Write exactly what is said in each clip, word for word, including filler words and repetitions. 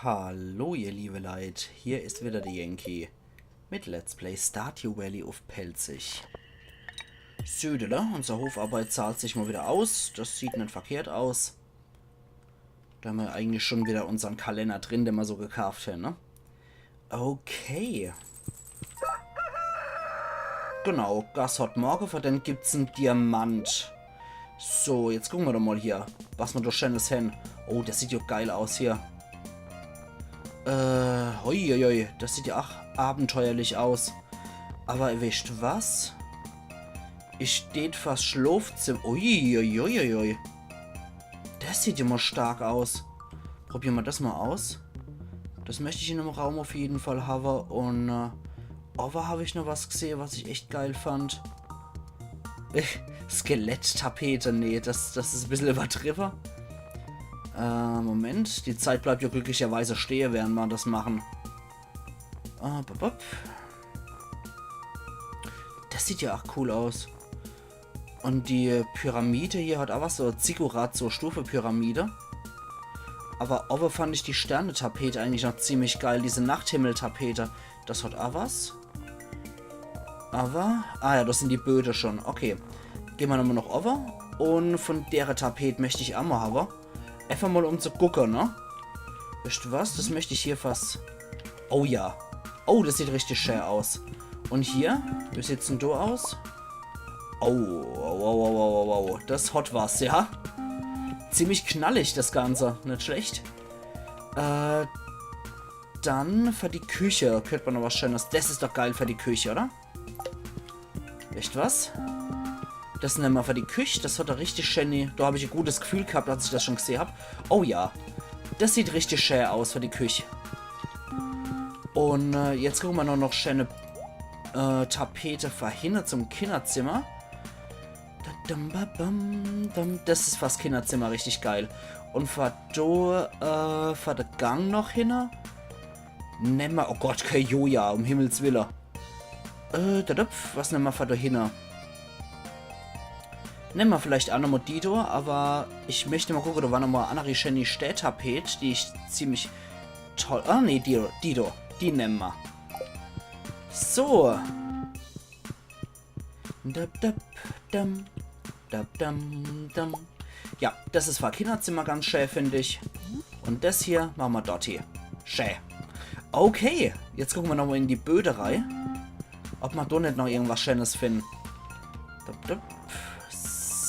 Hallo ihr liebe Leit, hier is wieder de Yankee mit Let's Play Stardew Valley uff Pälzisch. Südele, unser Hofarbeit zahlt sich mal wieder aus. Das sieht net verkehrt aus. Da hämmer eigentlich schon wieder unsern Kalenner drin, den mer so gekaaft hän, ne? Okay. Genau, Gas hot morge, für den gibt's en Diamant. So, jetzt gucke mer doch mal hier, was mer do Scheenes hän. Oh, das sieht jo geil aus hier. Äh, uiuiui, das sieht ja ach abenteuerlich aus. Aber wisst was? Ich steh fast Schlofzimmer. Uiuiuiui. Das sieht ja mal stark aus. Probiere mer das mal aus. Das möcht ich in dem Raum auf jeden Fall hawwe. Und äh, owwe hab ich noch was gesehe, was ich echt geil fand. Äh, Skeletttapete, nee, das, das is e bissel übertriwwe. Äh, Moment, die Zeit bleibt ja glücklicherweise stehe, während mer das machen. Ah, bop, bop. Das sieht ja ach cool aus. Und die Pyramide hier hat ach was, so Ziggurat, so Stufepyramide. Aber owwe fand ich die Sternetapete eigentlich noch ziemlich geil, diese Nachthimmeltapete. Das hat ach was. Aber, ah ja, das sind die Böde schon. Okay, gehn mer nochmal noch owwe. Und von dere Tapet möcht ich ach mal hawwe. Einfach mal um zu gucke, ne? Wisst was? Das möcht ich hier fast. Oh ja. Oh, das sieht richtig schä aus. Und hier? Wie sieht's denn do aus? Oh, oh, oh, oh, oh, oh, oh. Das hot was, ja? Ziemlich knallig, das Ganze. Net schlecht. Äh, dann für die Küche könnt mer noch was Scheenes. Das is doch geil für die Küche, oder? Wisst was? Das nemme mer für die Küch. Das hat e richtig schäni. Do hab ich e gutes Gefühl gehabt, als ich das schon gesehe hab. Oh ja. Das sieht richtig schä aus für die Küch. Und äh, jetzt gucke mer noch, noch schäne äh, Tapete für hinne zum Kinderzimmer. Da dum ba bum dum. Das is fürs Kinderzimmer richtig geil. Und für do, äh, für de Gang noch hinne. Nemme mer, oh Gott, kee Joja, um Himmels Wille. Äh, da, da, pf, was nemme mer für do hinne? Nemme mer vielleicht ach nochmal die do, aber ich möcht mal gucke, do war nochmal e anneri schäni Städtapet, die ich ziemlich toll. Ah, nee, die, die do. Die nemme mer. So. Dap, dap, dam. Dap, dam, dam. Ja, das is für Kinderzimmer ganz schä, find ich. Und das hier mache mer dort hie. Schä. Okay, jetzt gucke mer nochmal in die Böde rei. Ob mer do net noch irgendwas Schänes finden. Dup, dup.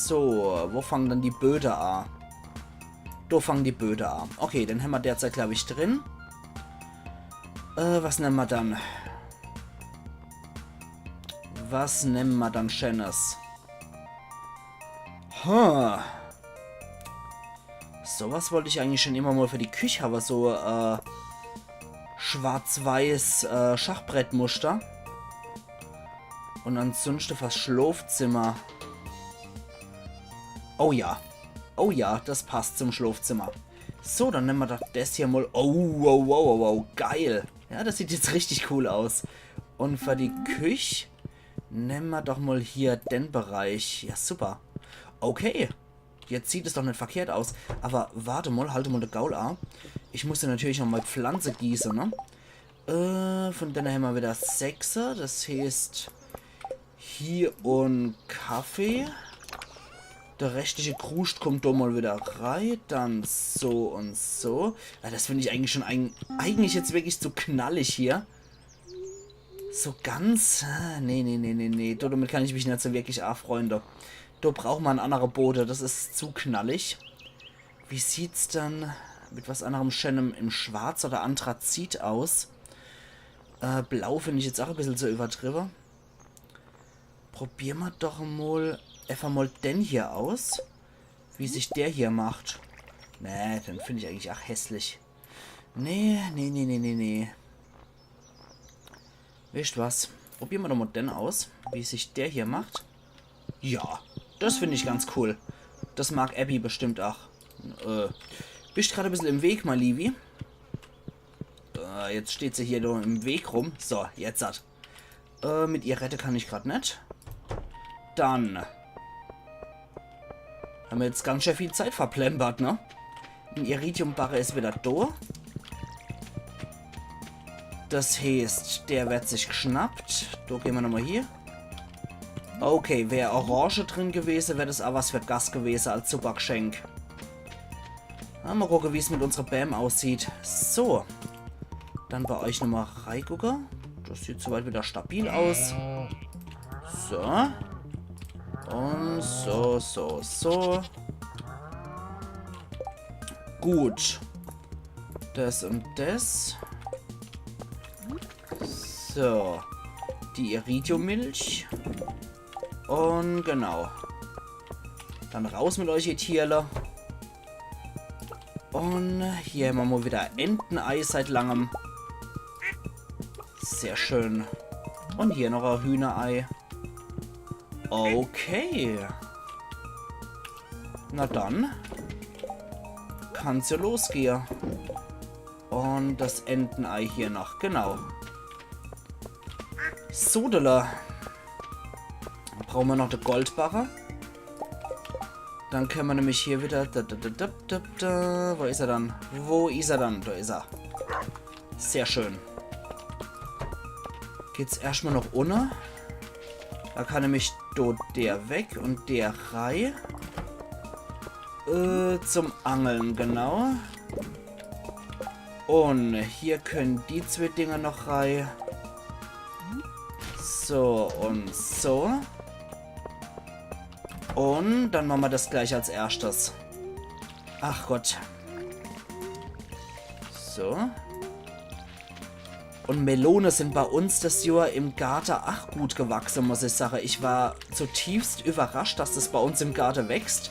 So, wo fangen dann die Böde a? Do fangen die Böde a. Okay, den hämmer derzeit, glaub ich, drin. Äh, was nemme mer dann? Was nemme mer dann Schänes? Huh. Sowas wollt ich eigentlich schon immer mal für die Küch hawwe, so, äh, schwarz-weiß, äh, Schachbrettmuster. Und ansunschte fürs Schlofzimmer. Oh ja. Oh ja, das passt zum Schlofzimmer. So, dann nemme mer doch das hier mal. Oh, wow, wow, wow, wow, geil. Ja, das sieht jetzt richtig cool aus. Und für die Küch nemme mer doch mal hier den Bereich. Ja, super. Okay. Jetzt sieht es doch net verkehrt aus. Aber wart mal, halt mal de Gaul a. Ich muss ja natürlich noch mal Pflanze gieße, ne? Äh, von denne hämmer wieder sechse. Das heißt, hier und Kaffee. Der restliche Kruscht kommt do mal wieder rei. Dann so und so. Ja, das find ich eigentlich schon eig-, eigentlich jetzt wirklich zu knallig hier. So ganz? Ah, nee, nee, nee, nee, nee. Do, damit kann ich mich net so wirklich afreunde. Do braucht mer en annere Bode, das is zu knallig. Wie sieht's dann mit was annerem Schänem in Schwarz oder Anthrazit aus? Äh, Blau find ich jetzt auch e bissel zu übertriwwe. Probier mer doch mal, einfach mal den hier aus. Wie sich der hier macht. Nee, den find ich eigentlich auch hässlich. Nee, nee, nee, nee, nee, nee. Wisst was? Probier mer doch mal den aus, wie sich der hier macht. Ja, das find ich ganz cool. Das mag Abby bestimmt auch. Äh, bist grad e bissel im Weg, mein Liewi. Äh, jetzt steht se hier nur im Weg rum. So, jetzt hat. Äh, mit ihr redde kann ich grad net. Dann hämmer jetzt ganz schön viel Zeit verplempert, ne? En Iridium-Barre is wieder do. Das heeßt, der werd sich gschnappt. Do gehn mer nochmol hier. Okay, wär Orange drin gewese, wär das a was für Gus gewese als Supergschenk. Na, mol gucke, wie's mit unsere Bäm aussieht. So. Dann bei euch nochmol reigucke. Das sieht soweit wieder stabil aus. So. Und so, so, so. Gut. Das und das. So. Die Iridium-Milch. Und genau. Dann raus mit euch, ihr Tierle. Und hier hämmer mol wieder Entenei seit langem. Sehr schön. Und hier noch e Hühnerei. Okay. Na dann. Kann's ja losgehe. Und das Entenei hier noch, genau. Sodele. Brauche mer noch de Goldbarre. Dann könne mer nämlich hier wieder. Da, da, da, da, da, da. Wo is er dann? Wo is er dann? Da is er. Sehr schön. Geht's erschtmol noch unne. Da kann nämlich do der weg und der rei. Äh, zum Angeln, genau. Und hier können die zwee Dinger noch rei. So und so. Und dann mache mer das gleich als erschtes. Ach Gott. So. Und Melone sind bei uns das Johr im Garte ach gut gewachse, muss ich sage. Ich war zutiefst überrascht, dass das bei uns im Garte wächst.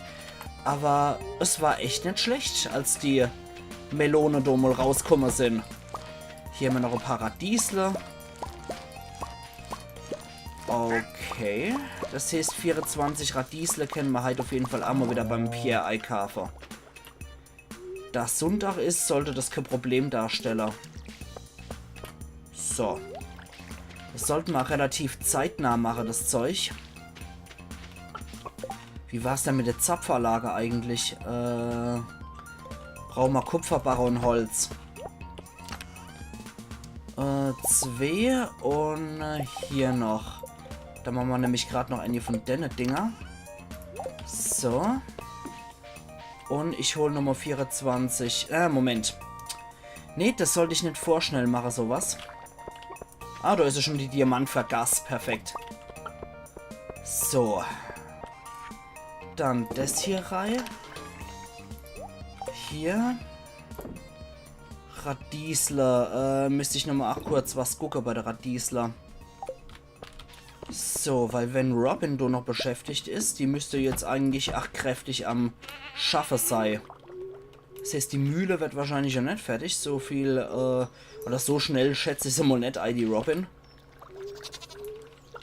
Aber es war echt net schlecht, als die Melone do mol rauskomme sind. Hier hämmer noch e paar Radiesle. Okay. Das heeßt, vierezwanzig Radiesle könne mer halt auf jeden Fall ach mol wieder beim Pierre eikaafe. Da Sunndag is, sollt das kee Problem darstelle. So. Das sollt mer relativ zeitnah mache, das Zeug. Wie war's denn mit der Zapfanlage eigentlich? Äh, brauche mer Kupferbarre und Holz. Äh, zwee und, äh, hier noch. Da mache mer nämlich grad noch eine von denne Dinger. So. Und ich hol Nummer vierezwanzig. Äh, Moment. Nee, das sollt ich net vorschnell mache, sowas. Ah, da is ja schon die Diamant vergaß. Perfekt. So. Dann das hier rei. Hier. Radiesle. Äh, müsst ich nochmal ach kurz was gucke bei der Radiesle. So, weil wenn Robin do noch beschäftigt is, die müsst jetzt eigentlich ach kräftig am Schaffe sei. Das heißt, die Mühle wird wahrscheinlich ja net fertig. So viel, äh, oder so schnell schätz ich se mal net ei, die Robin.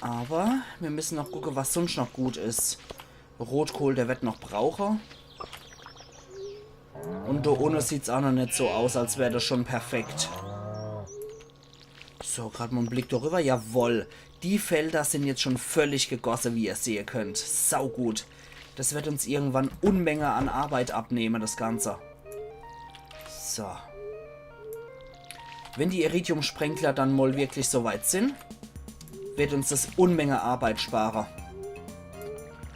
Aber wir müssen noch gucke, was sonst noch gut is. Rotkohl, der wird noch brauche. Und do unne sieht's ach noch net so aus, als wär das schon perfekt. So, grad mal en Blick dorüber. Jawoll. Die Felder sind jetzt schon völlig gegosse, wie ihr sehe könnt. Saugut. Das wird uns irgendwann Unmenge an Arbeit abnehme, das Ganze. So. Wenn die Iridium-Sprenkler dann mal wirklich so weit sind, wird uns das Unmenge Arbeit spare.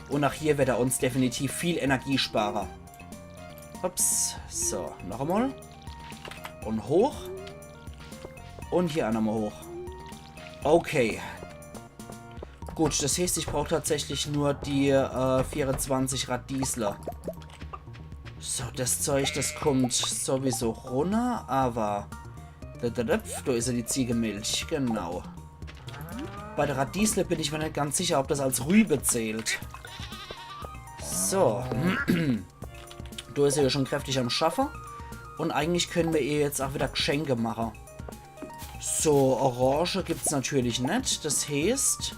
Und ach hier wird er uns definitiv viel Energie spare. Ups. So, noch einmal. Und hoch. Und hier ach nochmal hoch. Okay. Gut, das heißt, ich brauch tatsächlich nur die, äh, vierezwanzig Radiesle. So, das Zeug, das kommt sowieso runner, aber da, da, da, do is ja die Ziegemilch, genau. Bei der Radiesle bin ich mir net ganz sicher, ob das als Rübe zählt. So. Do is er ja schon kräftig am Schaffe. Und eigentlich können wir ihr jetzt ach wieder Geschenke mache. So, Orange gibt's natürlich net. Das heißt,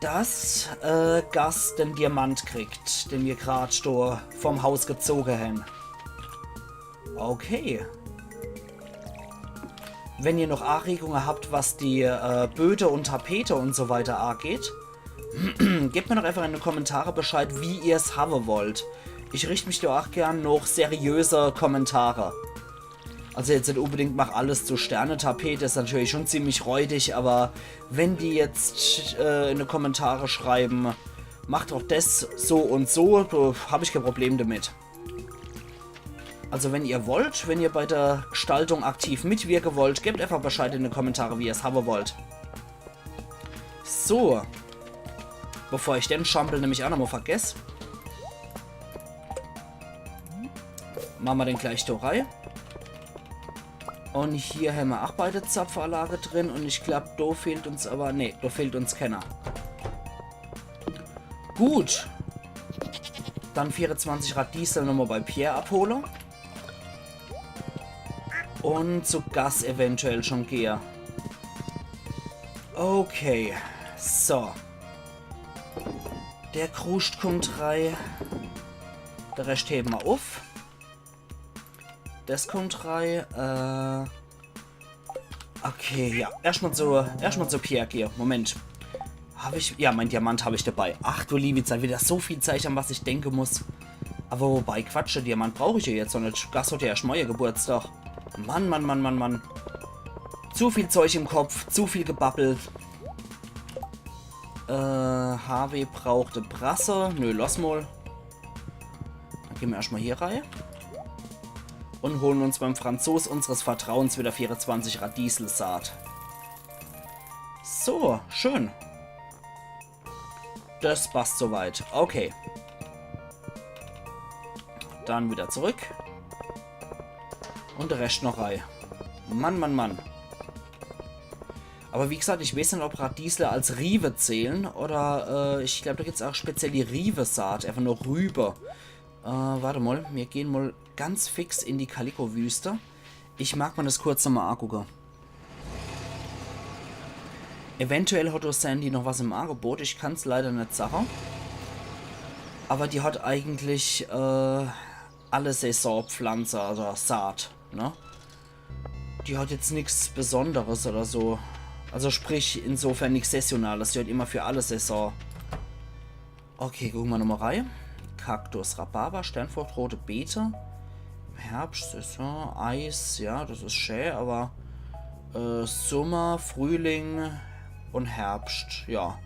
dass, äh, Gus den Diamant kriegt, den wir grad do vom Haus gezoge hen. Okay. Wenn ihr noch Aregunge habt, was die, äh, Böde und Tapete und so weiter ageht, gebt mir doch einfach in de Kommentare Bescheid, wie ihr's hawe wollt. Ich richt mich do ach gern noch seriöse Kommentare. Also jetzt net unbedingt mach alles zu Sternetapete, is natürlich schon ziemlich räudig, aber wenn die jetzt äh, in die Kommentare schreiben, macht doch des so und so, do hab ich kein Problem damit. Also wenn ihr wollt, wenn ihr bei der Gestaltung aktiv mitwirken wollt, gebt einfach Bescheid in die Kommentare, wie ihr's haben wollt. So. Bevor ich den Schampel nämlich auch nochmal vergesse. Machen wir den gleich do rei. Und hier haben wir auch beide Zapfanlage drin. Und ich glaub, do fehlt uns aber, nee, do fehlt uns keiner. Gut. Dann vierundzwanzig Rad Diesel nochmal bei Pierre abhole. Und zu Gus eventuell schon gehe. Okay, so. Der Kruscht kommt rei. Der Rest heben wir auf. Das kommt rei. Äh, okay, ja. Erstmal zu, erstmal zu Pierre hier. Moment. Hab ich, ja, mein Diamant hab ich dabei. Ach du liebe Zeit, wieder so viel Zeich, an was ich denken muss. Aber wobei, Quatsch, der Diamant brauch ich ja jetzt noch net. Gus hat ja erst morje Geburtstag. Mann, Mann, Mann, Mann, Mann. Zu viel Zeug im Kopf, zu viel gebabbelt. Äh, Harvey braucht e Brasse. Nö, lass mal. Dann gehen wir erstmal hier rei. Und holen uns beim Franzos unseres Vertrauens wieder vierundzwanzig Rad Dieselsaat. So, schön. Das passt soweit. Okay. Dann wieder zurück. Und der Rest noch rei. Mann, Mann, Mann. Aber wie gesagt, ich weiß nicht, ob Rad Diesel als Riewe zählen oder, äh, ich glaub, da gibt's auch speziell die Riewe-Saat, einfach nur Rübe. Äh, warte mal, wir gehen mal ganz fix in die Kaliko-Wüste. Ich mag mir das kurz nochmal angucken. Eventuell hat uns Sandy noch was im Angebot, ich kann's leider nicht sagen. Aber die hat eigentlich, äh, alle Saisonpflanze oder Saat, ne? Die hat jetzt nix Besonderes oder so. Also sprich, insofern nix Saisonales. Die hat immer für alle Saison. Okay, gucken wir nochmal rei. Kaktus, Rhabarber, Sternfrucht, rote Beete. Im Herbst, Saison, Eis, ja, das is schä, aber äh, Sommer, Frühling und Herbst, ja.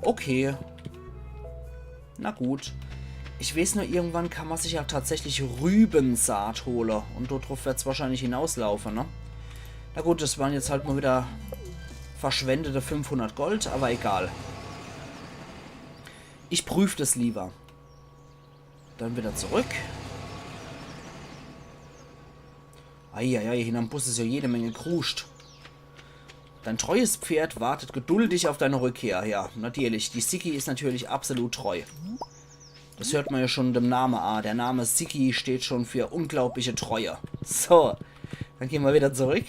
Okay. Na gut. Ich weiß nur, irgendwann kann man sich ja tatsächlich Rübensaat hole. Und dort drauf wird's wahrscheinlich hinauslaufen, ne? Na gut, das waren jetzt halt mal wieder verschwendete fünfhundert Gold, aber egal. Ich prüf das lieber. Dann wieder zurück. Eieiei, hinterm Bus is ja jede Menge Kruscht. Dein treues Pferd wartet geduldig auf deine Rückkehr. Ja, natürlich. Die Siggi is natürlich absolut treu. Das hört man ja schon dem Name an. Der Name Siggi steht schon für unglaubliche Treue. So, dann gehen wir wieder zurück.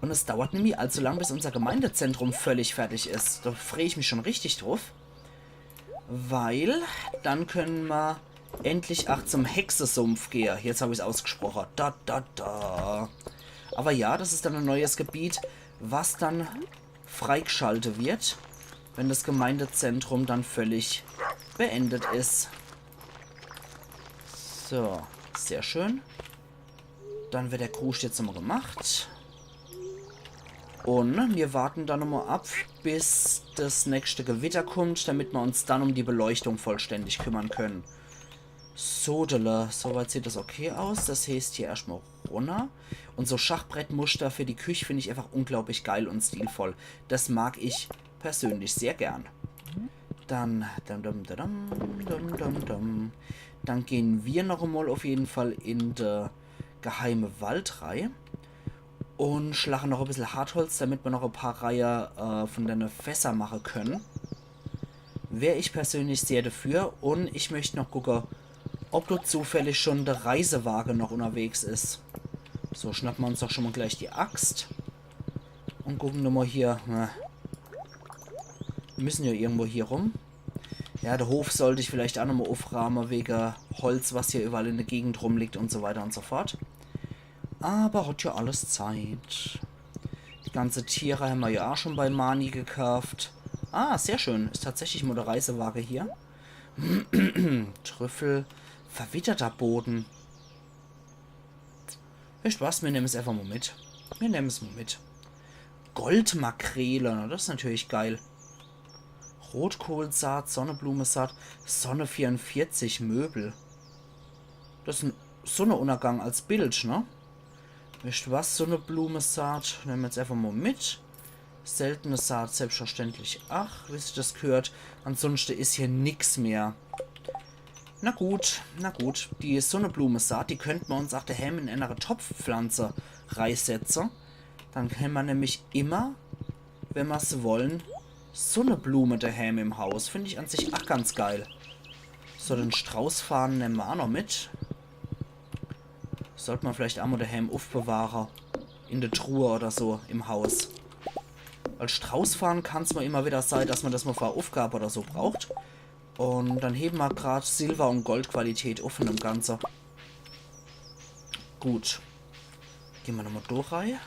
Und es dauert nämlich allzu lang, bis unser Gemeindezentrum völlig fertig is. Da freu ich mich schon richtig drauf. Weil dann können wir endlich ach zum Hexesumpf gehe. Jetzt hab ich's ausgesprochen. Da, da, da. Aber ja, das is dann ein neues Gebiet, was dann freigeschaltet wird, wenn das Gemeindezentrum dann völlig beendet is. So, sehr schön. Dann wird der Kruscht jetzt nochmal gemacht. Und wir warten dann nochmal ab, bis das nächste Gewitter kommt, damit wir uns dann um die Beleuchtung vollständig kümmern können. Sodele, soweit sieht das okay aus. Das heißt hier erstmal runter. Und so Schachbrettmuster für die Küche finde ich einfach unglaublich geil und stilvoll. Das mag ich persönlich sehr gern. Dann, dum, dum, dum, dum, dum, dum. Dann gehen wir noch einmal auf jeden Fall in de geheime Wald rei und schlagen noch ein bisschen Hartholz, damit wir noch ein paar Reihe äh, von deine Fässer machen können. Wär ich persönlich sehr dafür und ich möchte noch gucken, ob dort zufällig schon der Reisewagen noch unterwegs ist. So, schnappen wir uns doch schon mal gleich die Axt und gucken nochmal hier. Na. Wir müssen ja irgendwo hier rum. Ja, der Hof sollte ich vielleicht auch nochmal aufrahmen wegen Holz, was hier überall in der Gegend rumliegt und so weiter und so fort. Aber hat ja alles Zeit. Die ganze Tiere haben wir ja auch schon bei Marnie gekauft. Ah, sehr schön. Ist tatsächlich mal der Reisewagen hier. Trüffel. Verwitterter Boden. Weescht was, mir nemme's äfach mo mit. Mir nemme's mo mit. Goldmakrele, na, des is natürlich geil. Rotkohlsaat, Sonneblumesaat, Sonne vierundvierzig Möbel. Des is en Sonnenuntergang als Bild, ne? Weescht was, Sonneblumesaat, nemme mer jetzt äfach mo mit. Seltene Saat selbstverständlich. Ach, wie sich des gheert. Ansunschte is hier nix mehr. Na gut, na gut. Die Sonneblumesaat, die könnt mer uns ach dehäm in ennere Topfpflanze reisetze. Dann hämmer nämlich immer, wenn mer's wollen, Sonneblume dehäm im Haus. Find ich an sich ach ganz geil. So, den Straußfahn nemme mer ach noch mit. Sollt mer vielleicht ach mo dehäm uffbewahre. In de Truhe oder so im Haus. Weil Straußfahn kann's mo immer wieder sei, dass mer des mo für e Uffgab oder so braucht. Un dann hewe mer grad Silber- un Goldqualität uff in dem Ganze. Gut. Gehn mer nochmo do rei.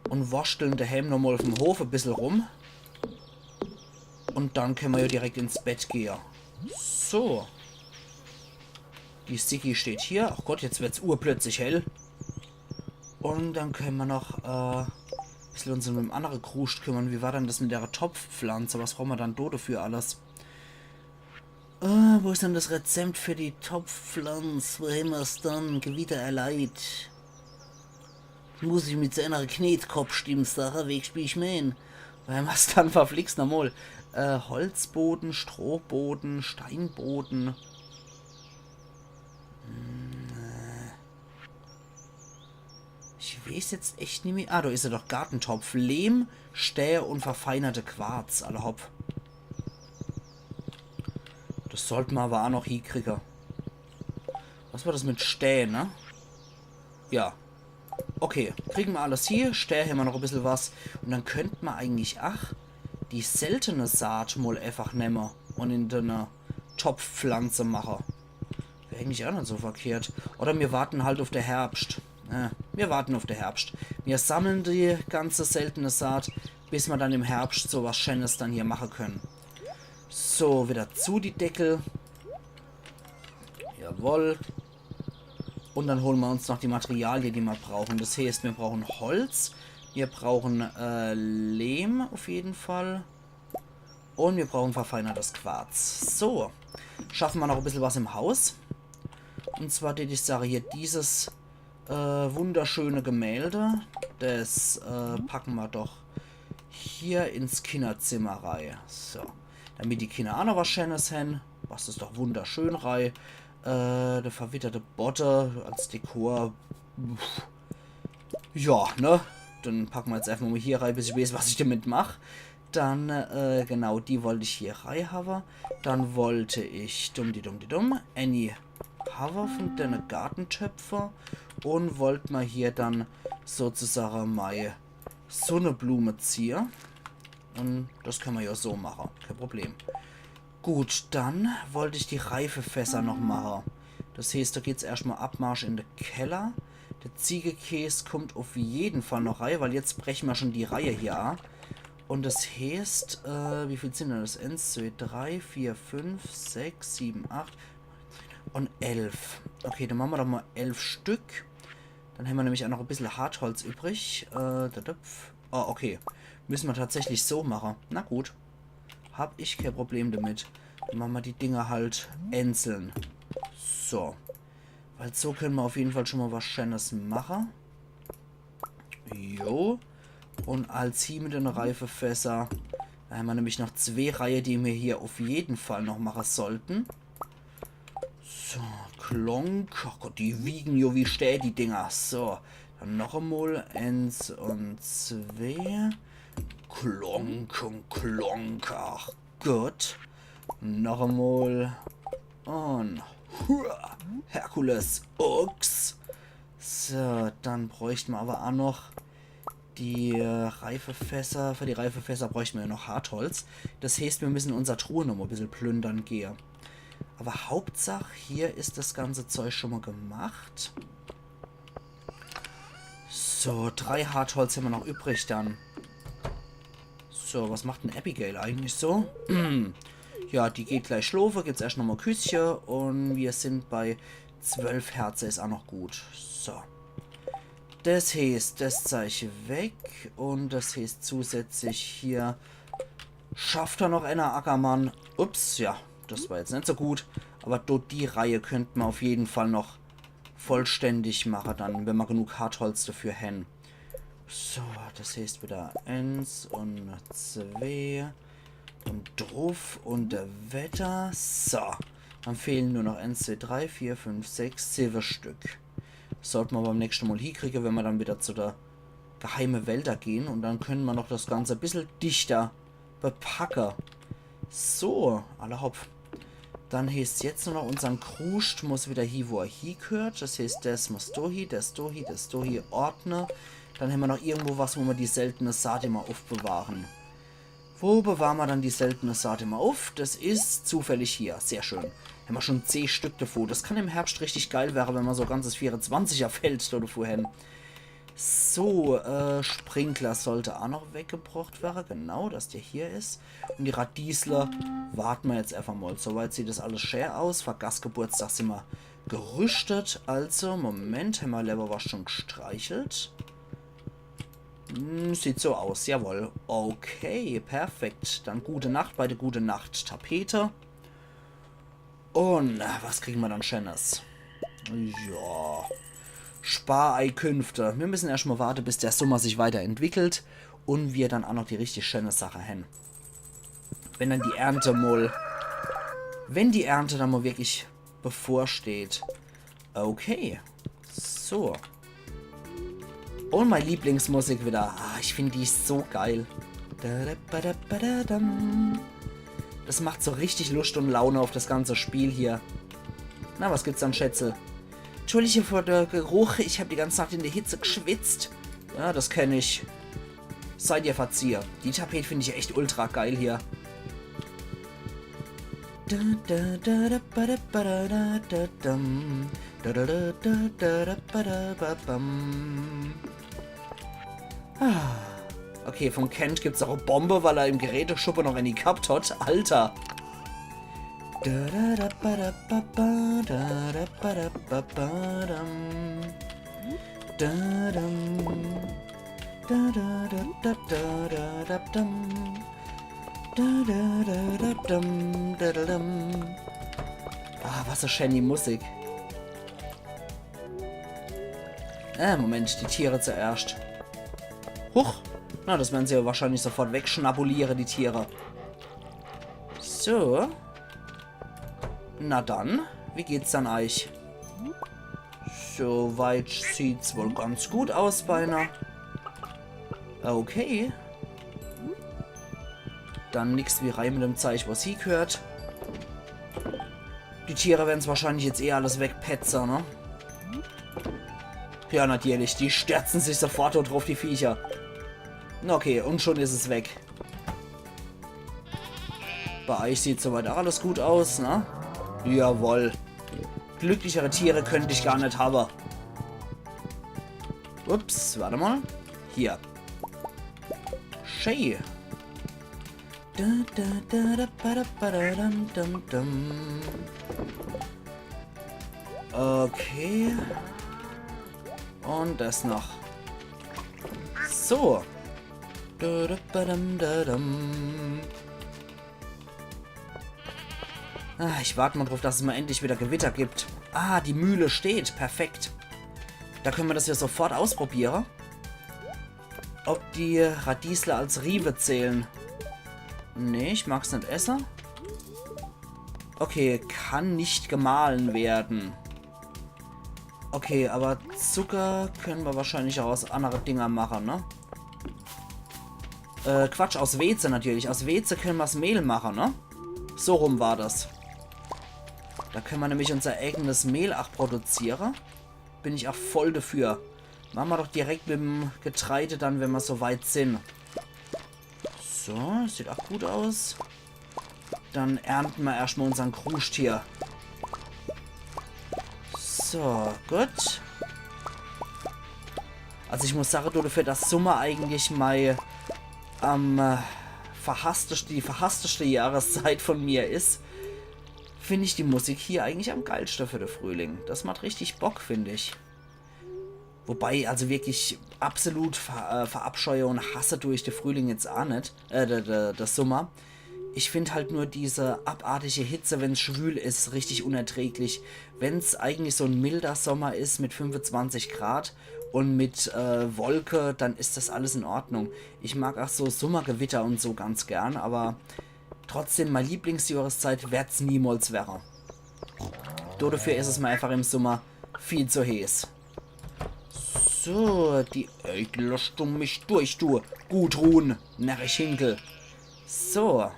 Un worschtle dehäm nochmo uff'm Hof e bissel rum. Un dann kenne mer jo direkt ins Bett gehe. So. Die Siggi steht hier. Ach Gott, jetzt werd's urplötzlich hell. Un dann kenne mer noch, äh, e bissel uns um dem annere Kruscht kümmere. Wie war dann des mit dere Topfpflanze? Was brauche mer dann do dafür alles? Äh, wo is dann des Rezept für die Topfpflanz? Wo hämmer's dann? Gewitter erleid. Muss ich mit so ennere Knetkoppstimm sache, weescht, wie ich meen. Wo hämmer's dann verflixt nochmol? Äh, Holzbode, Strohbode, Steinbode. Hm, äh. Ich weeß jetzt echt nimmi. Ah, do is er doch. Gartentopf. Lehm, Stää un verfeinerte Quarz. Alla hopp. Des sollt mer awwer ach noch hiekriege. Was war des mit Stää, ne? Ja. Okay, kriege mer alles hie. Stää hämmer noch e bissel was. Un dann könnt mer eigentlich ach die seltene Saat mol äfach nemme un in de, äh, Topfpflanze mache. Wär eigentlich ach net so verkehrt. Oder mir warten halt uff de Herbscht. Äh, mir warten uff de Herbscht. Mir sammle die ganze seltene Saat, bis mer dann im Herbscht so was Scheenes dann hier mache könne. So, wieder zu die Deckel. Jawoll. Un dann hole mer uns noch die Materialie, die mer brauche. Des heeßt, mir brauche Holz, mir brauche, äh, Lehm uff jeden Fall. Un mir brauche verfeinertes Quarz. So, schaffe mer noch e bissel was im Haus. Un zwar, dät ich sage, hier dieses, äh, wunderschöne Gemälde, des, äh, packe mer doch hier ins Kinnerzimmer rei. So, damit die Kinner ach noch was Scheenes hän. Passt des doch wunderschön rei. Äh, de verwitterte Bodde als Dekor. Pff. Ja, ne? Dann packe mer jetzt äfach mol hier rei, bis ich weeß, was ich damit mach. Dann, äh, genau, die wollt ich hier rei hawwe. Dann wollt ich, dumm di dumm di dumm, ääni hawwe vun denne Gartentöpfe un wollt mer hier dann sozusage mei Sonneblume ziehe. Un des kenne mer jo so mache, kee Problem. Gut, dann wollt ich die Reifefässer noch mache. Des heeßt, do geht's erscht mol Abmarsch in de Keller. De Ziegekäs kummt uff jeden Fall noch rei, weil jetzt breche mer schun die Reih hier a. Un des heeßt, äh, wie viel sin dann des? Ääns, zwee, drei, vier, fünf, sechs, sieben, acht un elf. Okay, dann mache mer doch mol elf Stück. Dann hämmer nämlich ach noch e bissel Hartholz übrig. Äh, da, da, pf. Ah, okay. Misse mer tatsächlich so mache. Na gut. Hab ich kee Problem damit. Dann mache mer die Dinger halt änzeln. So. Weil so kenne mer uff jeden Fall schun mol was Scheenes mache. Jo. Un als hie mit denne Reifefässer. Do hämmer nämlich noch zwee Reihe, die mer hier uff jeden Fall noch mache sollte. So, klonk. Ach Gott, die wiege jo wie Stää, die Dinger. So, dann noch emol. Ääns un zwee. Klonk un klonk. Ach Gott. Noch emol. Un hua, Herkules, Ochs. So, dann bräucht mer awwer ach noch die, äh, Reifefässer. Für die Reifefässer bräucht mer jo noch Hartholz. Des heeßt, mir misse unser Truhe noch mol e bissel plündere gehe. Awwer Hauptsach, hier is des ganze Zeug schun mol gemacht. So, drei Hartholz hämmer noch übrig dann. So, was macht dann Abigail eigentlich so? Ja, die geht gleich schlofe, gibt's erscht noch mol Küsche un mir sin bei zwölf Herze, is ach noch gut. So. Das heeßt, das Zeich weg un das heeßt zusätzlich hier schafft er noch ener, Ackermann. Ups, ja, das war jetzt net so gut. Aber do die Reihe könnt ma auf jeden Fall noch vollständig mache dann, wenn ma genug Hartholz dafür hän. So, das heeßt wieder ens un zwee un druff un weiter. So, dann fehlen nur noch ens, zwee, drei, vier, fünf, sechs, siwwe Stück. Sollt ma beim nächschte Mol hiekriege, wenn ma dann wieder zu der geheime Welt do gehn. Un dann könne ma noch das Ganze e bissel dichter bepacke. So, alla hopp. Dann heeßt's jetzt nur noch, unsern Kruscht muss wieder hie, wo er hiegehört. Das heeßt, das muss do hie, das do hie, das do hie ordne. Dann hämmer noch irgendwo was, wo ma die seltene Saat immer uffbewahre. Wo bewahre ma dann die seltene Saat immer uff? Das is zufällig hier. Sehr schön. Hämmer schon zeh Stück davor. Das kann im Herbscht richtig geil wäre, wenn ma so e ganzes Vierundzwanziger-Feld do davor hän. So, äh, Sprinkler sollt a noch weggebrocht wäre. Genau, dass der hier is. Un die Radiesler warte ma jetzt einfach mol. Soweit sieht das alles schä aus. Für Gastgeburtstag sin ma gerüschtet. Also, Moment, hämmer Lewwerworscht schon gstreichelt? Hm, sieht so aus, jawohl. Okay, perfekt. Dann gute Nacht bei der gute Nacht Tapete. Un was kriegen ma dann Schönes? Ja. Spareinkünfte. Mir müssen erscht mol warte, bis der Summer sich weiterentwickelt un mir dann a noch die richtig schöne Sache hän. Wenn dann die Ernte mol, wenn die Ernte dann mol wirklich bevorsteht. Okay. So. Un mei Lieblingsmusik wieder. Ah, ich find die so geil. Das macht so richtig Luscht un Laune uff das ganze Spiel hier. Na, was gibt's dann, Schätzel? Entschuldige für de Geruch, ich hab die ganze Nacht in der Hitze gschwitzt. Ja, das kenn ich. Sei dir verziehe. Die Tapet find ich echt ultra geil hier. Ah. Okay, vom Kent gibt's auch e Bombe, weil er im Geräteschuppe noch ääni ghabt hat. Alter. Ah, was e schäni Musik. Äh, Moment, die Tiere zuerscht. Huch. Na, das werden se ja wahrscheinlich sofort wegschnabuliere, die Tiere. So. Na dann, wie geht's dann eich? Soweit sieht's wohl ganz gut aus, beinahe. Okay. Dann nix wie rein mit dem Zeich, was hiegehört. Die Tiere werden's wahrscheinlich jetzt eh alles wegpetze, ne? Ja, natürlich. Die stürzen sich sofort do druff, die Viecher. Okay, und schon is es weg. Bei eich sieht's soweit auch alles gut aus, ne? Jawoll. Glücklichere Tiere könnt ich gar net hawwe. Ups, warte mal. Hier. Schee. Da, da, da, da, ba, da, ba, da, dam, dam, dam. Okay. Und das noch. So. Da, da, ba, dam, da, dam. Ah, ich wart mal druff, dass es mal endlich wieder Gewitter gibt. Ah, die Mühle steht. Perfekt. Da können wir das ja sofort ausprobieren. Ob die Radiesler als Riewe zählen. Nee, ich mag's net esse. Okay, kann nicht gemahlen werden. Okay, aber Zucker können wir wahrscheinlich auch aus andere Dinger machen, ne? Äh, Quatsch, aus Weze natürlich. Aus Weze können wir's Mehl machen, ne? So rum war das. Da können wir nämlich unser eigenes Mehl auch produzieren. Bin ich auch voll dafür. Machen wir doch direkt mit dem Getreide dann, wenn wir so weit sind. So, sieht auch gut aus. Dann ernten wir erstmal unseren Kruscht hier. So, gut. Also ich muss sagen, dafür, dass Summer eigentlich mei am, äh, verhassteste, die verhassteste Jahreszeit von mir is, find ich die Musik hier eigentlich am geilsten für den Frühling. Das macht richtig Bock, find ich. Wobei, also wirklich absolut ver äh, verabscheue un hasse du ich de Frühling jetzt aa net, äh, de, de, de Summer. Ich find halt nur diese abartige Hitze, wenn's schwül is, richtig unerträglich. Wenn's eigentlich so en milder Sommer is mit fünfezwanzig Grad un mit äh, Wolke, dann is das alles in Ordnung. Ich mag aa so Summergewitter un so ganz gern, aber trotzdem, mei Lieblingsjohreszeit werd's niemals werre. Do dafür is es mer einfach im Summer viel zu heeß. So, die... Ey, loss du mich durch, du Gudrun, närrisch Hinkel. So.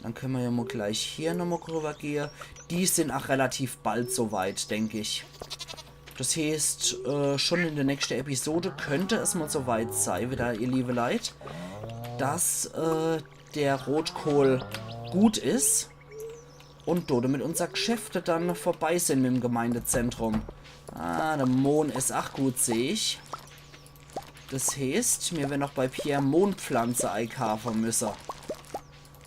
Dann könne mer ja mol gleich hier nochmol drüber gehe. Die sin aa relativ bald so weit, denk ich. Das heeßt, äh, schon in de nächschte Episode könnt es mol so weit sei, wieder, ihr liebe Leit, dass äh, der Rotkohl gut is. Un do damit unser Geschäfte dann vorbei sin mit em Gemeindezentrum. Ah, de Mohn is aa gut, seh ich. Das heeßt, mir werre noch bei Pierre Mohnpflanze eikaafe müsse.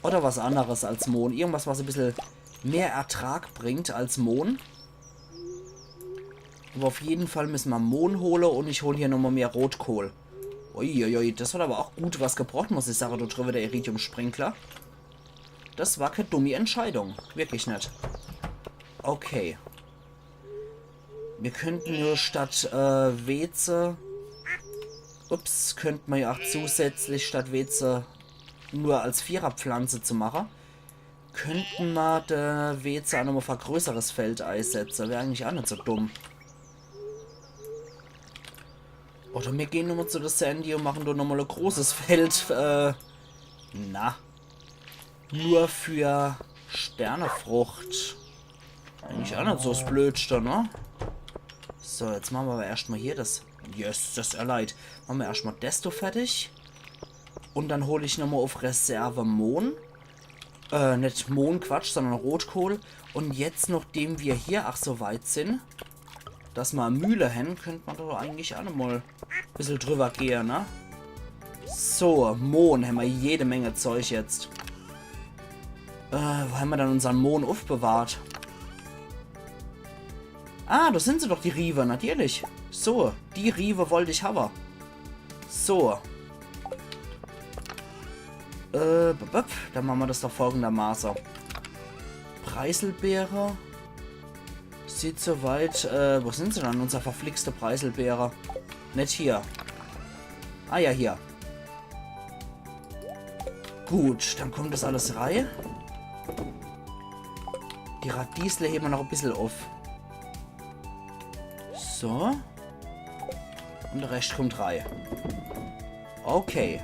Oder was anneres als Mohn. Irgendwas, was e bissel mehr Ertrag bringt als Mohn. Aber auf jeden Fall müsse mer Mohn hole un ich hol hier nochmol mehr Rotkohl. Uiuiui, das hat aber aa gut was gebracht, muss ich sage, do drüber der Iridium-Sprinkler. Das war kee dummi Entscheidung. Wirklich net. Okay. Mir könnten nur statt äh, Weeze... Ups, könnt mer ja aa zusätzlich statt Weeze nur als Viererpflanze zu mache, könnten mer de Weeze aa nochmol uff e größeres Feld eisetze. Wär eigentlich aa net so dumm. Oder mir gehen nochmol zu de Sandy un machen do nochmol e großes Feld. Äh, na. Nur für Sternefrucht. Eigentlich aa net so s Blödschte, ne? So, jetzt mache mer aber erscht mol hier das. Yes, das erleid. Mache mer erscht mol desto fertig. Un dann hol ich nochmol uff Reserve Mohn. Äh, net Mohn, Quatsch, sondern Rotkohl. Un jetzt, nochdem mir hier ach so weit sin, dass mer e Mühle hen, könnt mer doch eigentlich aa nochmol e bissel drüber gehe, ne? So, Mohn, hämmer jede Menge Zeug jetzt. Äh, wo hämmer dann unsern Mohn uffbewahrt? Ah, do sin se doch, die Riewe, natürlich. So, die Riewe wollt ich hawwe. So. Äh, bup, bup. Dann mache mer das doch folgendermaße. Preiselbeere. Sieht so weit, äh, wo sin se dann, unser verflixte Preiselbeere? Net hier. Ah ja, hier. Gut, dann kommt das alles rei. Die Radiesle hewe mer noch e bissel uff. So. Un de Rescht kommt rei. Okay.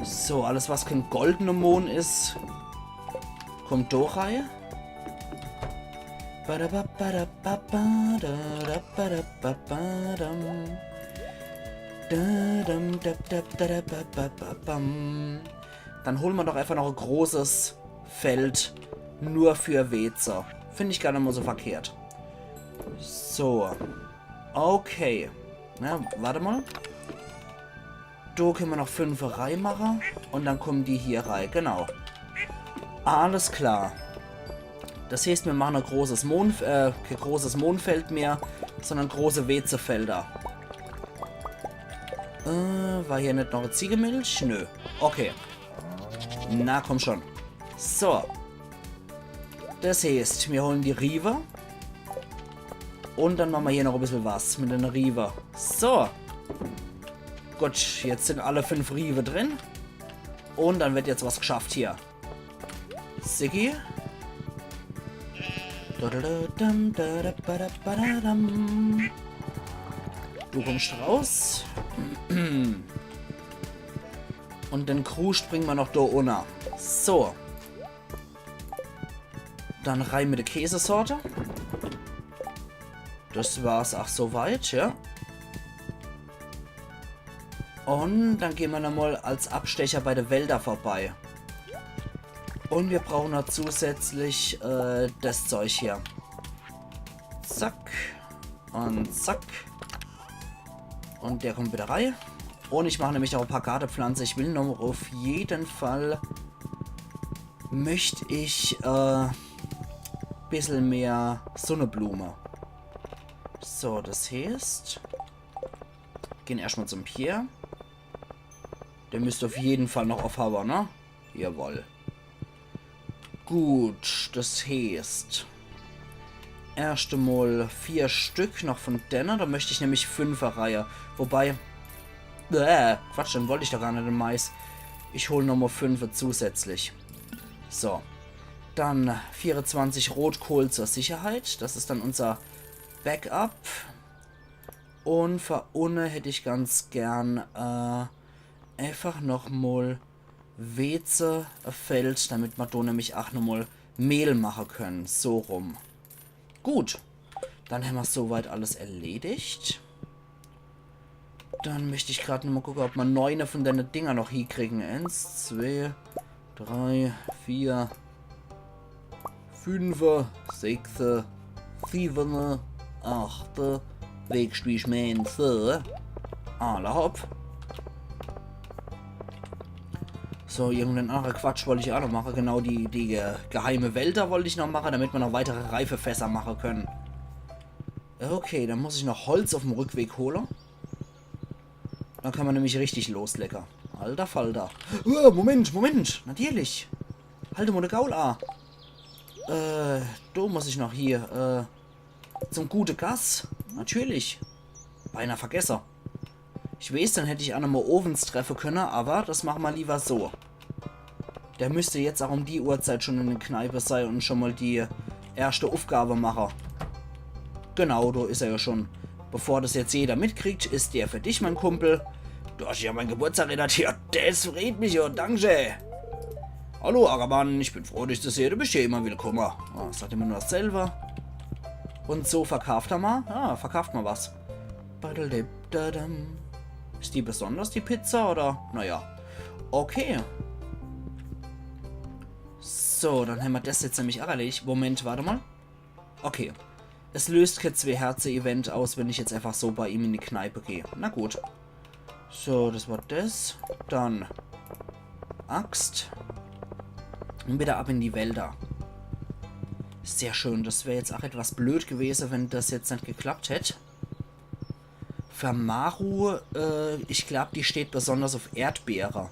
So, alles was kee goldene Mohn is, kommt do rei. Dann hole mer doch einfach noch e großes Feld nur für Weeze. Find ich gar net mol so verkehrt. So. Okay. Na, wart mol. Do könne mer noch fünfe rei mache. Un dann kommen die hier rei. Genau. Alles klar. Das heeßt, mir mache e großes Mohn-, äh, kee großes Mohnfeld mehr, sondern große Weezefelder. Äh, war hier net noch e Ziegemilch? Nö. Okay. Na, komm schon. So. Das heeßt, mir hole die Riewe. Un dann mache mer hier noch e bissel was mit de Riewe. So. Gut, jetzt sin alle fünf Riewe drin. Un dann werd jetzt was geschafft hier. Siggi. Du kommst raus. Un den Kruscht bringe mer noch do unner. So. Dann rei mit de Käsesorte. Das war's ach so weit, ja. Un dann gehn mer nochmol als Abstecher bei de Wälder vorbei. Un mir brauche noch zusätzlich, äh, das Zeug hier. Zack. Un zack. Un der kommt wieder rei. Un ich mach nämlich noch e paar Gardepflanze. Ich will noch uff jeden Fall, möcht ich, äh, bissel mehr Sunneblume. So, das heeßt, gehn erscht mal zum Pierre. Der müsst uff jeden Fall noch uff hawwe, ne? Jawoll. Gut, das heeßt, erscht mal vier Stück noch von denne. Da möcht ich nämlich fünf erreiche. Wobei, äh, Quatsch, den wollt ich doch gar net, den Mais. Ich hol nochmal fünf zusätzlich. So. Dann vierundzwanzig Rotkohl zur Sicherheit. Das is dann unser Backup. Un für unne hätt ich ganz gern, äh, einfach nochmal Weezefeld, damit ma do nämlich ach nochmal Mehl mache können. So rum. Gut. Dann hämmer soweit alles erledigt. Dann möcht ich grad nochmal gucke, ob ma neune von denne Dinger noch hiekriegen. Eins, zwei, drei, vier, fünfe, sechse, siebene, achte, Wegspielschmänze. Alla hopp. So, irgendein annere Quatsch wollt ich ach noch mache. Genau, die, die äh, geheime Wälder wollt ich noch mache, damit ma noch weitere Reifefässer mache können. Okay, dann muss ich noch Holz uffm Rückweg hole. Dann kann ma nämlich richtig loslecke. Alter Falter. Oh, Moment, Moment. Natürlich. Halt mal de Gaul a. Äh, do muss ich noch hier, äh, zum gute Gas. Natürlich. Beinah vergesse. Ich weeß, den hätt ich ach nochmal owens treffe könne, aber das mache ma lieber so. Der müsst jetzt ach um die Uhrzeit schon in de Kneipe sei un schon mal die erschte Uffgabe mache. Genau, do is er ja schon. Bevor das jetzt jeder mitkriegt, is der für dich, mein Kumpel. Du hast dich an mein Geburtstag erinnert. Ja, das freet mich ja. Danke. Hallo, Ackermann. Ich bin froh, dich zu sehen. Du bist hier immer willkommen. Ah, sagt immer nur dasselbe. Un so verkaaft er ma. Ah, verkaaft ma was. Badaldibdadam. Is die besonders, die Pizza, oder? Naja. Okay. So, dann hämmer das jetzt nämlich ach erledigt. Moment, wart mal. Okay. Es löst kee Zwee-Herze-Event aus, wenn ich jetzt einfach so bei ihm in die Kneipe geh. Na gut. So, das war das. Dann Axt. Un wieder ab in die Wälder. Sehr schön. Das wär jetzt ach etwas blöd gewese, wenn das jetzt net geklappt hätt. Für Maru, äh, ich glaub, die steht besonders uff Erdbeere.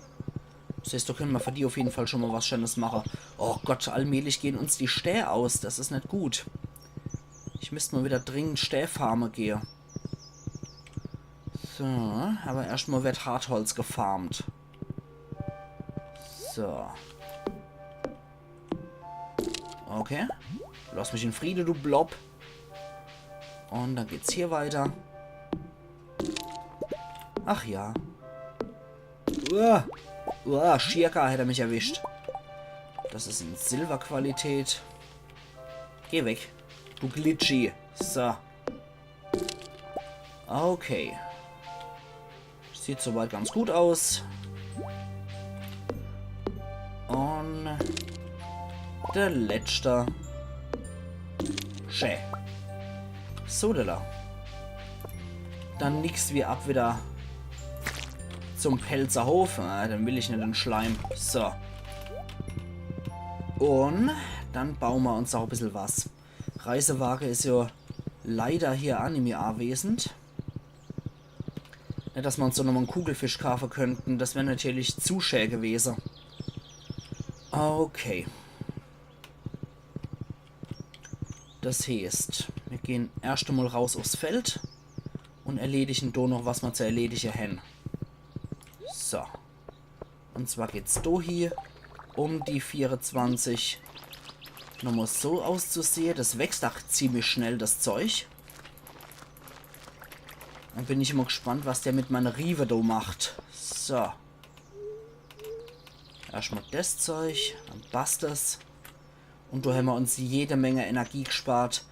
Das heeßt, do könne ma für die uff jeden Fall schon mal was Schönes mache. Oh Gott, allmählich gehn uns die Stää aus. Das is net gut. Ich müsst mal wieder dringend Stää farme gehe. So, aber erscht mal werd Hartholz gefarmt. So. Okay. Lass mich in Friede, du Blob. Un dann geht's hier weiter. Ach ja. Uah. Uah, Shirka hätt er mich erwischt. Das is in Silberqualität. Geh weg. Du Glitchy. So. Okay. Sieht soweit ganz gut aus. Un der letzte. Schä. So, da. Dann nix wie ab wieder zum Pälzerhof. Ah, den will ich net, den Schleim. So. Un dann baue ma uns ach e bissel was. Reisewage is ja leider hier ach nimmi anwesend. Net, dass ma uns do nochmal en Kugelfisch kaafe könnten. Das wär natürlich zu schä gewese. Okay. Das heeßt, mir gehn erscht emol raus uffs Feld un erledigen do noch, was ma zu erledige hen. So. Un zwar geht's do hie um die vierezwanzig nochmal so auszusehe. Das wächst ach ziemlich schnell, das Zeug. Dann bin ich immer gespannt, was der mit meiner Riewe do macht. So. Erscht mal das Zeug, dann passt das. Un do hämmer uns jede Menge Energie gespart.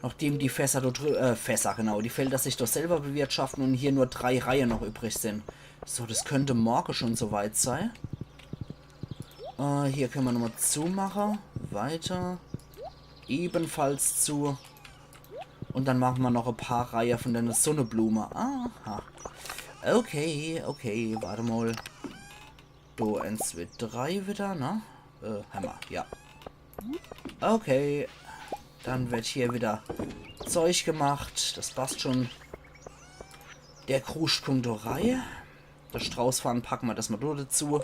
Nachdem die Fässer do drü-, äh, Fässer, genau, die Felder sich doch selber bewirtschaften un hier nur drei Reihe noch übrig sin. So, das könnt morge schon so weit sei. Äh, hier könne ma nochmal zumache. Weiter. Ebenfalls zu. Un dann mache ma noch e paar Reihe von der Sonneblume. Aha. Okay, okay, wart mal. Do, eins, zwei, drei wieder, ne? Äh, Hammer, ja. Okay. Dann werd hier wieder Zeug gemacht. Das passt schon. Der Kruscht kummt do rei. Das Straußfaden packe mer das mol do dezu.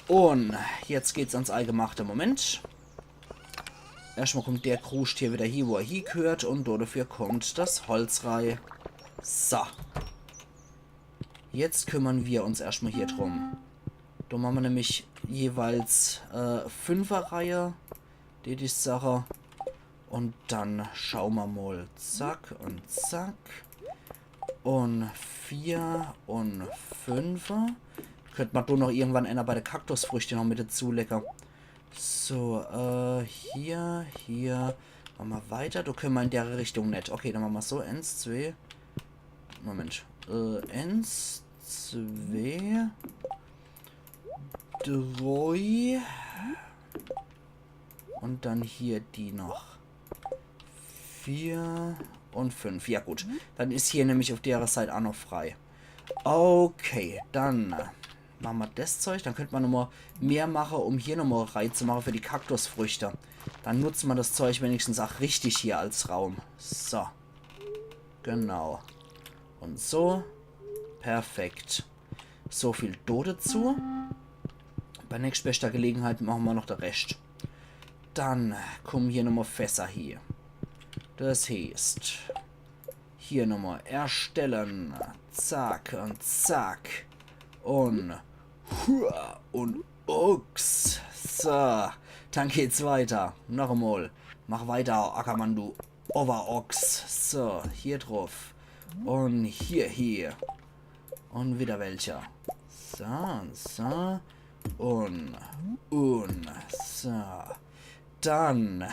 Un jetzt geht's ans Eigemachte. Moment. Erschtmol kummt der Kruscht hier wieder hie, wo er hiegehört. Un do dafür kummt das Holz rei. So. Jetzt kümmern wir uns erschtmol hier drum. Do mache mer nämlich jeweils äh, Fünferreihe, die, die Sache. Un dann schaue mer mol. Zack un zack. Un vier un fünfe. Könnt mer do noch irgendwann eener bei de Kaktusfrüchte noch mit dezulege. So, äh, hier, hier. Mache mer weiter. Do könne mer in dere Richtung net. Okay, dann mache mer so. Eens, zwee. Moment. Äh, eens, zwee, drei. Un dann hier die noch. Vier un fünf. Ja gut. Dann is hier nämlich uff dere Seit aa noch frei. Okay, dann äh, mache mer das Zeug. Dann könnt mer nochmol mehr mache, um hier nochmol rei zu mache für die Kaktusfrüchte. Dann nutze mer das Zeug wenigstens aa richtig hier als Raum. So. Genau. Un so. Perfekt. So viel do dezu. Bei nächstbeschter Gelegenheit mache mer noch de Rescht. Dann kummen hier nochmol Fässer hie. Das heeßt, hier nochmol erstelle. Zack un zack. Un hua un ups. So, dann geht's weiter. Nochemol. Mach weiter, Ackermann, du Overox. So, hier druff. Un hier, hier. Un wieder welcher. So, un so. Un, un, so. Dann.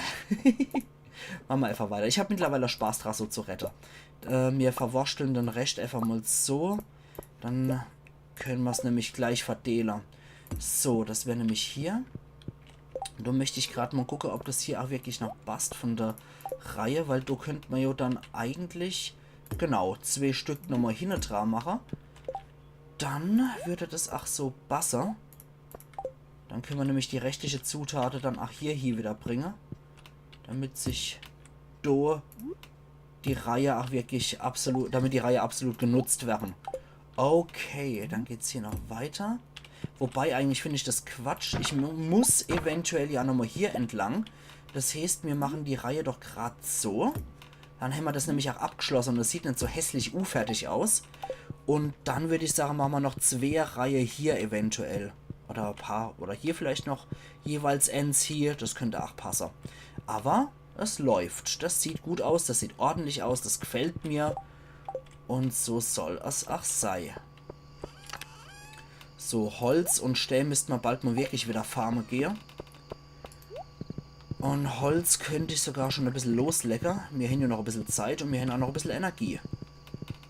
Mache mer eefach weiter. Ich hab mittlerweile Spaß dra, so zu rette. Äh, mir verwurschtle de Rescht eefach mol so. Dann könne mer's nämlich gleich verdeele. So, das wär nämlich hier. Do möcht ich grad mol gucke, ob das hier aa wirklich noch passt von de Reihe, weil do könnt mer jo dann eigentlich, genau, zwee Stück nochmol hinnedra mache. Dann würd das aa so passe. Dann könne mer nämlich die restliche Zutate dann aa hier, hier wieder bringe. Damit sich do die Reihe aa wirklich absolut, damit die Reihe absolut genutzt werre. Okay, dann geht's hier noch weiter. Wobei, eigentlich find ich das Quatsch. Ich mu muss eventuell jo nochmol hier entlang. Das heeßt, mir mache die Reihe doch grad so. Dann hämmer das nämlich aa abgeschlosse un das sieht net so hässlich ufertig aus. Un dann würd ich sage, mache mer noch zwee Reihe hier eventuell. Oder e paar. Oder hier vielleicht noch jeweils eens hier. Das könnt aa passe. Awwer es läuft. Das sieht gut aus, das sieht ordentlich aus, das gfällt mir. Un so soll es aa sei. So, Holz un Stää misst mer bald mol wirklich wieder farme gehe. Un Holz könnt ich sogar schon e bissel loslege. Mir hän jo noch e bissel Zeit un mir hän aa noch e bissel Energie.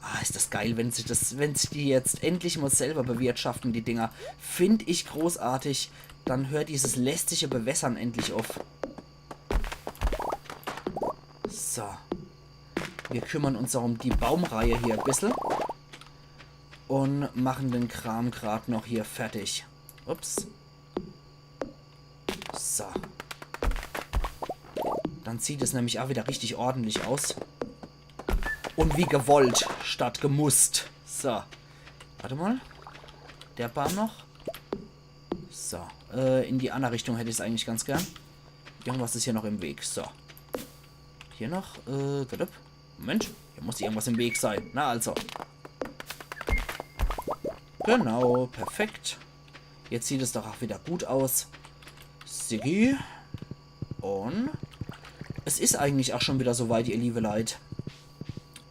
Ah, is das geil, wenn sich das, wenn sich die jetzt endlich mol selber bewirtschafte, die Dinger. Find ich großartig. Dann hört dieses lästige Bewässern endlich uff. So. Mir kümmern uns aa um die Baumreihe hier e bissel. Un mache de Kram grad noch hier fertig. Ups. So. Dann sieht es nämlich aa wieder richtig ordentlich aus. Un wie gewollt, statt gemusst. So. Wart mol. Der Baum noch. So. Äh, in die anner Richtung hätt ich's eigentlich ganz gern. Irgendwas is hier noch im Weg. So. Hier noch. Äh, gadap. Moment. Hier muss irgendwas im Weg sei. Na also. Genau, perfekt. Jetzt sieht es doch aa wieder gut aus. Siggi. Un es is eigentlich aa schon wieder so weit, ihr liebe Leit.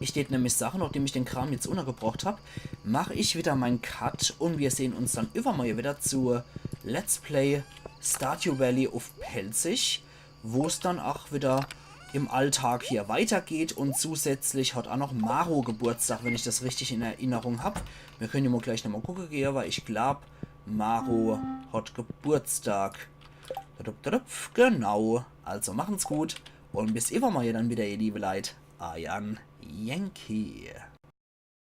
Ich tät nämlich sage, nachdem ich de Kram jetzt unnergebrocht hab, mach ich wieder mein Cut un mir sehn uns dann iwwermorje wieder zu Let's Play Stardew Valley uff Pälzisch, wo's dann aa wieder im Alltag hier weitergeht. Un zusätzlich hat aa noch Maru Geburtstag, wenn ich das richtig in Erinnerung hab. Mir könne jo mol gleich nochmol gucke gehe, weil ich glaab, Maru hat Geburtstag. Dudup, dudup, genau. Also machen's gut un bis iwwermorje dann wieder, ihr liebe Leit. Eier Yankee.